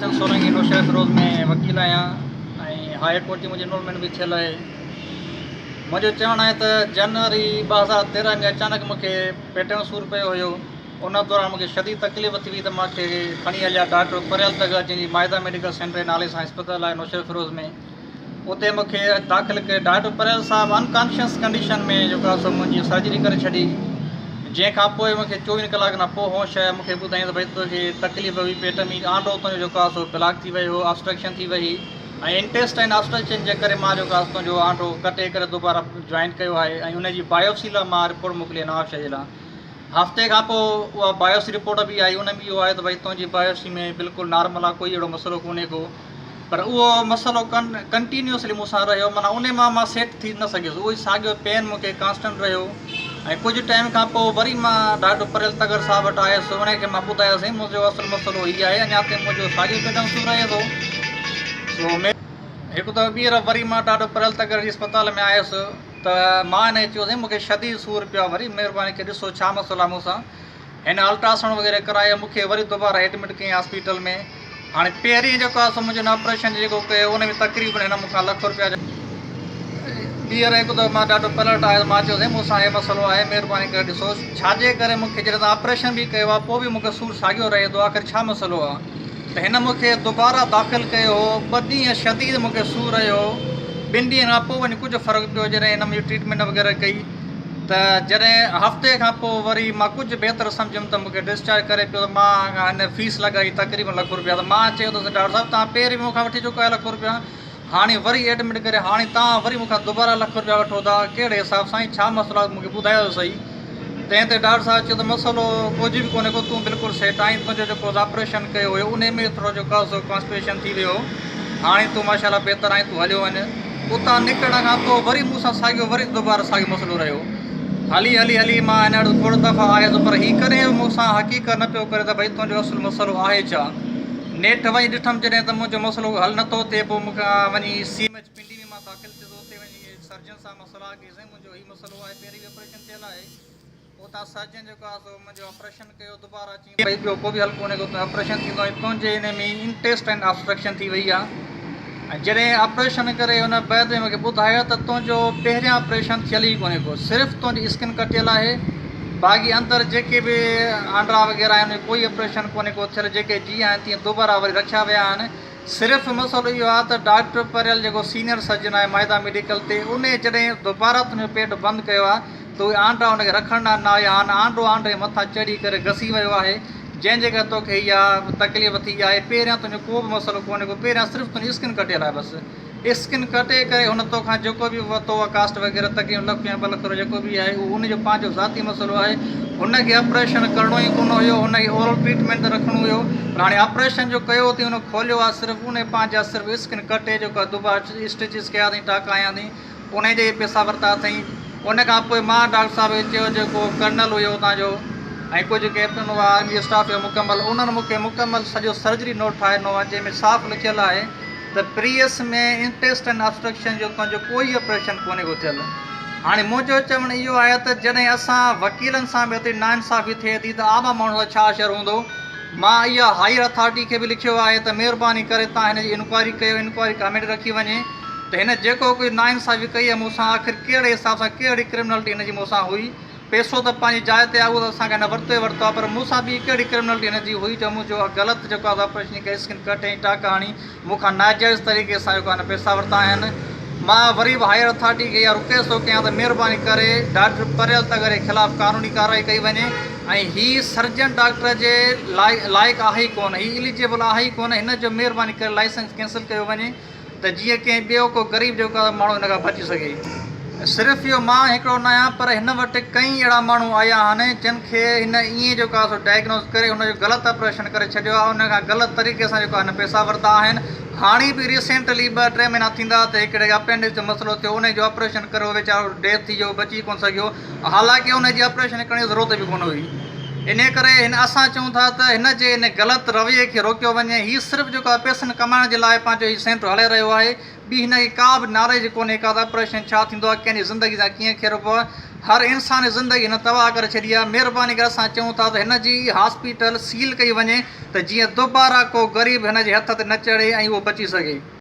چند سولنگي نوشهروفيروز ۾ وڪيل آهيان ۽ هاء ڪورٽ جي منهنجي انرولمينٽ به ٿيل آهي. منهنجو چوڻ آهي ته جنوري 2013 ۾ اچانڪ مون کي پيٽ ۾ سور پيو هيو ان دوران مون کي شديد تڪليف ٿي وئي ته مان کي کڻي هليا ڊاڪٽر پريل تڳر جنهن جي مائده ميڊيڪل سينٽر جي نالي سان اسپتال آهي نوشهروفيروز ۾ اتي مون کي داخل ڪري ڊاڪٽر پريل صاحب ان ڪانشنس ڪنڊيشن ۾ جيڪو آهي سو منهنجي سرجري ڪري ڇڏي جنهن کان پوء مون کي 24 ڪلاڪن کان پوء هوش آيا مون کي ٻڌائين ته ڀئي توکي تڪليف هئي پيٽ ۾ آنڊو تنهنجو جيڪو آهي سو بلاڪ ٿي ويو هو آبسٽرڪشن ٿي وئي ۽ انٽيسٽائن آبسٽرڪشن جي ڪري مان جيڪو آهي تنهنجو آنڊو ڪٽي ڪري دوباره جوائنٽ ڪيو آهي ۽ ان جي بايوپسي لاء مان رپورٽ موڪلي نوابشاهه جي لاء هفتي کان پوء اها بايوپسي رپورٽ به آئي ان ۾ اهو آيو ته ڀئي تنهنجي بايوپسي ۾ بلڪل نارمل آهي ڪوئي اهڙو مسئلو ڪونهي ڪو پر اهو مسئلو ڪن ڪنٽينيوسلي مون سان رهيو معنيٰ ان مان مان سيٽ ٿي نه سگهيس اهو ئي ساڳيو پين مون کي ڪانسٽنٽ رهيو ۽ ڪجهه ٽائيم کان پوء وري مان ڊاڪٽر پريل تڳر صاحب وٽ آيس ان کي مان ٻڌايو سائين منهنجو اصل مسئلو هي آهي اڃا تائين منهنجو ساڳيو پيٽ ۾ سور رهي ٿو سو هڪ دفعو ٻيهر وري مان ڊاڪٽر پريل تڳر جي اسپتال ۾ آيس ته مان هن کي چيو سائين مون کي شديد سور پيو آهي وري مهرباني ڪري ڏسو ڇا مسئلو آهي مون سان. هن الٽراسائونڊ وغيره ڪرايو مون کي وري دوباره ايڊمٽ ڪيائين هاسپيٽل ۾ هاڻي پهرين جيڪو آهي سو منهنجو هن آپريشن جيڪو ڪيو ان ۾ تقريبن هن مون کان لک روپيا جا ٻيهر هڪ دفعو مان ڏاڍو پلٽ آيس مان چيو سائين مون سان هي مسئلو آهي مهرباني ڪري ڏسو ڇاجي ڪري مون کي جڏهن توهان آپريشن به ڪيو آهي پوء به مون کي سور ساڳيو رهي ٿو آخر ڇا مسئلو آهي. ته هن مون کي دوباره داخل ڪيو هو، ٻه ڏينهن شديد مون کي سور رهيو هو، ٻن ڏينهن کان پوء وڃي ڪجهه فرق پيو جڏهن هن منهنجي ٽريٽمينٽ وغيره ڪئي ته جڏهن هفتي کان پوء وري مان ڪجهه بهتر سمجهيم ته مون کي ڊسچارج ڪري پيو ته مان کان هن فيس لڳائي تقريبن لک روپيا ته مان چيو ته ڊاڪٽر صاحب توهان پهرين به مون کان وٺي چڪا آهيو لک روپيا هاڻي وري ايڊمٽ ڪري هاڻي توهان وري مون کان دوباره لک روپيا وٺو ٿا ڪهڙي حساب سان ۽ ڇا مسئلو آهي مون کي ٻڌايو ته سهي. تنهن تي ڊاڪٽر صاحب چيو ته مسئلو ڪجهه به ڪونهي ڪو تون بلڪل سيٽ آهين تنهنجو جيڪو آپريشن ڪيو هيو انهي ۾ ٿورو جيڪو آهي سو ڪانسپيشن ٿي ويو هو هاڻي تون ماشاء الله بهتر آهين تون هليو وڃ. اتان نڪرڻ کان پوء وري مون سان ساڳيو وري دوباره ساڳيو مسئلو رهيو. هلي هلي هلي مان هن وٽ کوڙ دفعا آيس پر هي ڪڏهن به مون سان حقيقت نه پيو ڪري ته ڀئي تنهنجو اصل مسئلو آهي ڇا؟ نيٺ وڃي ڏٺم جڏهن ته منهنجو مسئلو حل نه ٿو ٿئي پوء مون کان وڃي سي ايم ايڇ پنڊي ۾ مان داخل ٿيس اتي وڃي سرجن سان مان صلاح ڪئي سائين منهنجو هي مسئلو آهي پهرين به آپريشن ٿيل آهي اتان سرجن جيڪو آهي سو منهنجو آپريشن ڪيو دوباره چيائين ڀئي ٻيو ڪو به حل ڪونهي ڪو تنهنجو آپريشن ٿيندو ۽ تنهنجي ان ۾ انٽيسٽائن آبسٽرڪشن ٿي وئي آهي ۽ جڏهن آپريشن ڪري ان بعد ۾ مون کي ٻڌايو ته تنهنجو پهريان آپريشن ٿيل ئي ڪونهي ڪو صرف تنهنجي اسڪن ڪٽيل آهي باقي اندر جيڪي به آنڊرا وغيره آهن ڪوئي آپريشن ڪونهي ڪو ٿيل جيڪي جيئن آهن تيئن دوباره وري رکيا ويا آهن صرف مسئلو اهو آهي ته ڊاڪٽر پريل جيڪو سينئر سرجن آهي مائده ميڊيڪل تي انهي جڏهن دوباره تنهنجو پيٽ بند ڪيو آهي ته اهي آنڊرا ان کي رکڻ نه آيا آهن آنڊو آنڊري مٿان چڙهي ڪري گسي ويو آهي جنهن جي ڪري توکي اها تڪليف ٿي آهي پهريان تنهنجو ڪو به مسئلو ڪونهي ڪو پهريان صرف تنهنجي اسڪن ڪٽيل آهي بس. اسڪن ڪٽي ڪري هن توکان جيڪو به ورتو اها ڪاسٽ وغيره تقريبن لک يا ٻه لک روپيا جيڪو به آهي اهو ان جو پنهنجو ذاتي مسئلو آهي هن کي آپريشن ڪرڻو ئي ڪونه هيو هن کي اورل ٽريٽمينٽ تي رکڻو هيو پر هاڻي آپريشن جو ڪيو اٿئي هن کوليو آهي صرف ان پنهنجا صرف اسڪن ڪٽي جيڪو آهي دوباره اسٽچز ڪيا اٿئي ٽاڪا هنيا اٿئي انهي جا ئي پئسا ورتا اٿئي ان کان پوء مان ڊاڪٽر صاحب کي چيو جيڪو ڪرنل هيو اتان جو ۽ ڪجهه ڪئپٽن هئا آرمي اسٽاف هيو مڪمل انهن مون کي مڪمل سڄو سرجري نوٽ ٺاهي ڏنو آهي جنهن ۾ صاف لکيل آهي ته پريس ۾ انٽيسٽائن آبسٽرڪشن جو تنهنجو ڪوئي آپريشن ڪونهي ڪو ٿيل. هاڻي منهنجو چوڻ اهو آهي ته جڏهن اسان وڪيلن سان به ايتري ناانصافي ٿئي ٿي ته عام ماڻهن سان ڇا حشر هوندو. مان اها هائير اٿارٽي کي به لکيو آهي ته مهرباني ڪري توهان هن جي انڪوائري ڪيو انڪوائري ڪاميٽي رکي وڃي ته هن جيڪو ڪجهه ناانصافي ڪئي آهي مون سان آخر ڪهڙي حساب سان ڪهڙي ڪرمنلٽي هن جي مون سان هئي. پئسو ته پنهنجي جاء تي آهي اهو ته اسان کان هن ورتو ئي ورتو آهي پر مون سان ٻي ڪهڙي ڪرمنلٽي هن جي هئي جو منهنجو غلط جيڪو آهي آپريشن ڪري اسڪن ڪٽ ۽ ٽاڪا هڻي مون کان ناجائز طريقي سان جيڪو آهي پئسا ورتا آهن مان وري به هائير اٿارٽي کي اها رڪويسٽ ٿو ڪيان ته مهرباني ڪري ڊاڪٽر پريل تڳر جي خلاف قانوني ڪارروائي ڪئي وڃي ۽ هي سرجن ڊاڪٽر جي لائق آهي ئي ڪونه هي اليجبل آهي ئي ڪونه هن جو مهرباني ڪري لائسنس ڪينسل ڪيو وڃي. ته جيئن ڪنهن ٻيو ڪو غريب جيڪو ماڻهو ان کان بچي سگهي. صرف اهو مان هڪڙو نه آهيان پر هن وٽ ڪئين اهڙا ماڻهو آيا آهن جن کي هن ائين جيڪو آهي سو ڊائگنوز ڪري ان جو غلط آپريشن ڪري ڇڏيو آهي ان کان غلط طريقي سان جيڪو آهي هن پئسا ورتا آهن هاڻي به ريسينٽلي ٻه ٽي مهينا ٿيندا ته هڪڙي کي اپينڊڪس جو مسئلو ٿيو ان جو آپريشن ڪري اهو ويچارو ڊيٿ ٿي ويو بچي ڪونه سگهيو حالانڪه ان جي آپريشن ڪرڻ جي ضرورت به ڪونه هئي. انهيء ڪري هن اسان چئون ٿا ته هن جي ان غلط رويي کي روڪيو وڃي. هي صرف جيڪو آهي پئسن ڪمائڻ جي لاء پنهنجو هي سينٽر هلائي رهيو آهي. ٻي هن کي ڪا به ناليج ڪونهي ڪا ته آپريشن ڇا ٿيندو آهي، ڪنهن جي زندگي سان ڪيئن کيڏبو آهي. هر انسان جي زندگي هن تباهه ڪري ڇڏي آهي. مهرباني ڪري اسان چئون ٿا ته هن جي هاسپيٽل سيل ڪئي وڃي ته جيئن دوباره ڪو غريب هن جي هٿ تي نه چڙهي ۽ اهو بچي سگهي.